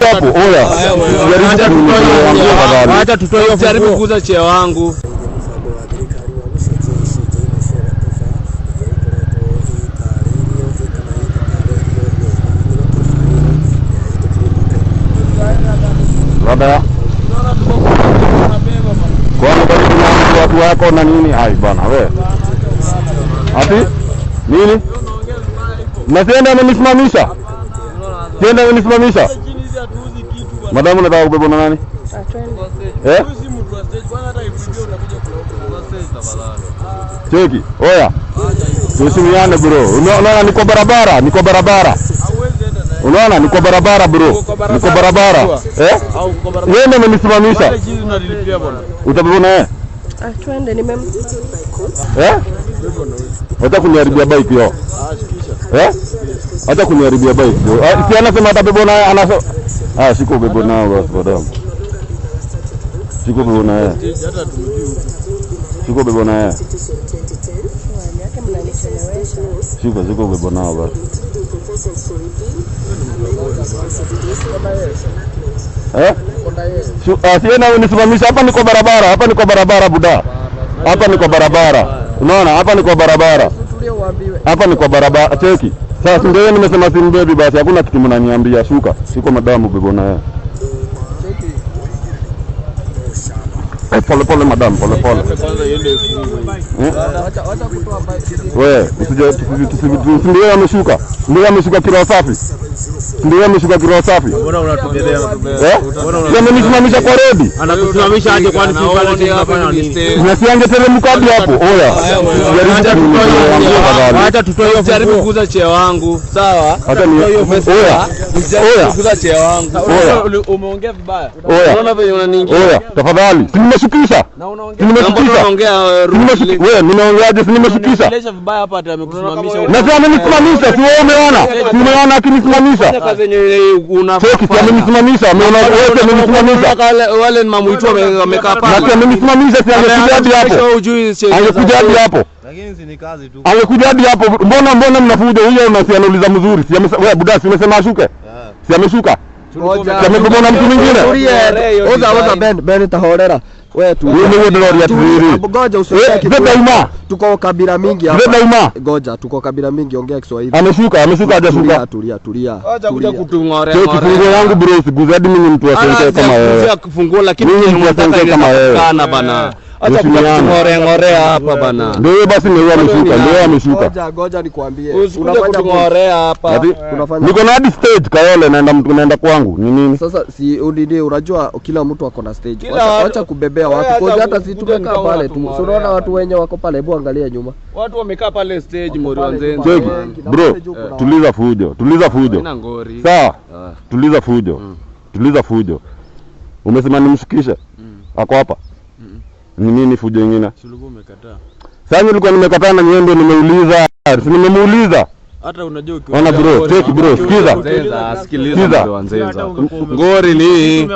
Hapo. Oya, jaribu kunielewa yangu tafadhali. Acha tutoe hiyo Jaribu funguo. kuuza cheo wangu. Mũbango wa thirikari wa gũcenjia icunjĩ imwe cia gatiba iria ikoretwo itarĩirio kana ĩtatarĩirio wega nĩ gatiba ĩyo ĩrahĩtũkirio mwaka-inĩ wa 2020. Rada. Kwani karibu na mtu watu wako na nini? Ai bana we. Ati? Nini? Na sienda amenisimamisha. Sienda amenisimamisha. Madamu, nataka kubebwa na nani? Eh? Cheki. Oya. Tuheshimiane, bro. Unaona niko barabara, niko barabara. Unaona niko barabara, bro. Niko barabara. Eh? Wewe ndio umenisimamisha. Utabebwa na yeye? Ah, twende nimem Eh? Wacha kuniharibia bike yo. Eh? Acha kuniharibia bike yo. Ah, si anasema atabebwa na yeye, anasema ah, shika ubebwa nao basi madam. Shika ubebwa na yeye. Shika ubebwa na yeye. Yake mnanichelewesha. Shika ubebwa nao basi. Eh? Ah, si yeye unisimamisha hapa, niko barabara, hapa niko barabara buda. Hapa niko barabara. Unaona hapa niko barabara. Hapa niko barabara. Cheki. Sasa ndio hiyo nimesema simbebi basi, hakuna kitu mnaniambia. Shuka. Siko madamu bebo na yeye. Eh, pole pole madam, pole pole. Eh? We, usije ndio ameshuka. Ndio ameshuka kiroho safi. Ndio ameshuka kiroho safi. Mbona unatubebea? Eh? Si amenisimamisha kwa redi. Anakusimamisha aje kwani si pale tunafanya nini? Na si angeteremka hadi hapo. Oya. Jaribu kunielewa yangu tafadhali. Acha tutoe hiyo Jaribu funguo. kuuza cheo wangu. Sawa? Hata ni oya. Oya. Jaribu kuuza cheo wangu. Oya. Umeongea vibaya. Oya. Unaona venye unaniingia. Oya, tafadhali. Si nimeshukisha. Na unaongea. Si nimeshukisha. Unaongea Si wewe nimeongeaje? Si nimeshukisha. Unaongelesha vibaya hapa ati amekusimamisha. Na si amenisimamisha, si wewe umeona? Si umeona akinisimamisha? Kazi yenye unafanya. Cheki, si amenisimamisha, ameona wewe si amenisimamisha. Wale ni mamwitu wamekaa Na pale. si amenisimamisha, si angekuja hadi hapo. Hujui sheria za Angekuja hadi hapo. Lakini si ni kazi tu. Angekuja hadi hapo. Mbona mnafuja huyo na si anauliza mzuri? Si wewe buda, si umesema ashuke? Si ameshuka? Si amebebwa na mtu mwingine? Oza oza Ben Ben tahorera. We tu. Wewe ndio ndio atiri. Goja Eh, usiongee beba ima. Tuko kabila mingi hapa. Beba ima. Goja tuko kabila mingi, ongea Kiswahili. Ameshuka, ameshuka hajashuka. Tulia tulia tulia. Acha kuja Tulia. kutung'orea. Cheki funguo yangu bro, usiguze hadi mimi mtu asenke kama wewe. Funguo lakini Mimi mtu asenke kama wewe. Kana bana. Acha kuja Heshimiana. kutung'orea ng'orea hapa bana. Ndio hiyo basi, ndio ameshuka, ndio ameshuka. Goja goja nikwambie. Usikuje kutung'orea hapa. Ati Unafanya niko na hadi stage Kayole, naenda mtu naenda kwangu. Ni nini? Sasa si unini, unajua kila mtu ako na stage. Kila Wacha, watu- wacha kubebea Wewe watu. acha Kwa hata si kuja tumekaa nikaona pale tu. tung'orea Si unaona watu hapa. wenye wako pale, hebu angalia nyuma. Watu wamekaa pale stage mori wa pale Nzenze. Cheki Wengi, na bro, pale juu kuna tuliza fujo, tuliza fujo. Haina ngori. Sawa, Ah. tuliza fujo, tuliza fujo. Umesema nimshukishe? Ako hapa? Ni nini fujo ingine? Sulubu umekataa. Sasa nilikuwa nimekataa na nyendo, nimeuliza, si nimemuuliza. Hata unajua ukiwa Ona bro, cheki bro, sikiza. Nzenza, sikiliza Sikiza. mzee wa Nzenza. Ngori ni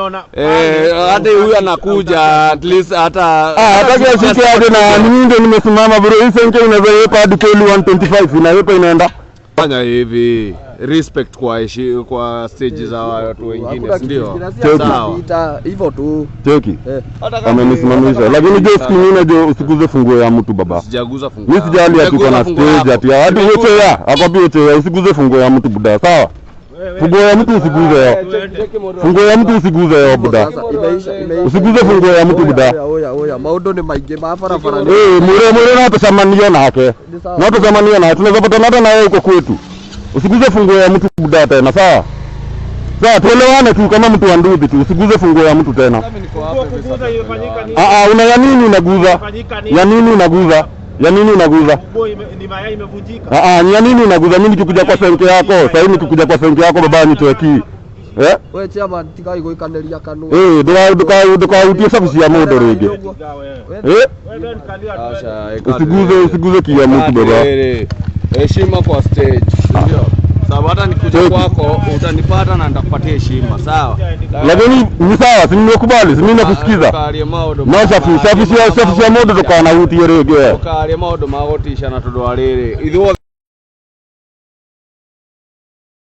hata huyu anakuja at least hata Ah, hataki ashuke aje na mimi ndio nimesimama bro. Hii senke inaweza yepa hadi KL 125 inayepa inaenda. Fanya hivi respect kwa kwa stage za watu wengine, Hakuna si kitu ndio? kingine, si Cheki. hata vita, hivyo tu. Cheki. Eh. Hata kama Amenisimamisha. Lakini jo siku nyingine jo usiguze funguo ya mtu baba. sijaguza funguo. Mimi sijali ati uko na Sijaguza funguo stage yako. ati hadi uchoya, akwambia uchoya, usiguze funguo ya mtu buda, sawa? Funguo ya mtu usiguze yo. Funguo ya mtu usiguze yo buda. Sasa imeisha imeisha. Usiguze funguo ya mtu Oya, buda. Oya oya oya, maundu ni maingi ma barabara ni. Eh, mure mure na tusamania nake. Ni sawa. Na tusamania nake. Tunaweza patana hata na wewe huko kwetu. Usiguze funguo ya mtu buda tena, sawa? Sawa, tuelewane tu kama mtu wa nduthi tu, usiguze funguo ya mtu tena. Kuguza imefanyika nini? Ah ah, una ya nini unaguza? Imefanyika nini? Ya nini unaguza? Ya nini unaguza? Funguo ni mayai imevunjika. Ah ah, ni ya nini unaguza? Mimi nikikuja kwa senke yako, sasa hivi nikikuja kwa senke yako baba nitoe key. Eh? We chairman, tigai guikaniria kanua. Eh, ndukautie sabu cia mundu ringi. Wewe. Eh? Wewe Ben kalia tu. Usiguze usiguze key ya mtu baba. Heshima kwa stage, si ndio? Sababu hata nikuja Cheki. kwako utanipata na nitakupatia heshima, sawa? Lakini ni sawa, si nimekubali, si mimi nakusikiza. Ndũkarie maũndũ No sabu sabu cia sabu cia mundu ndukanahutie ringi we. Ndũkarie maũndũ ma gũticana tondũ wa rĩrĩ ithuothe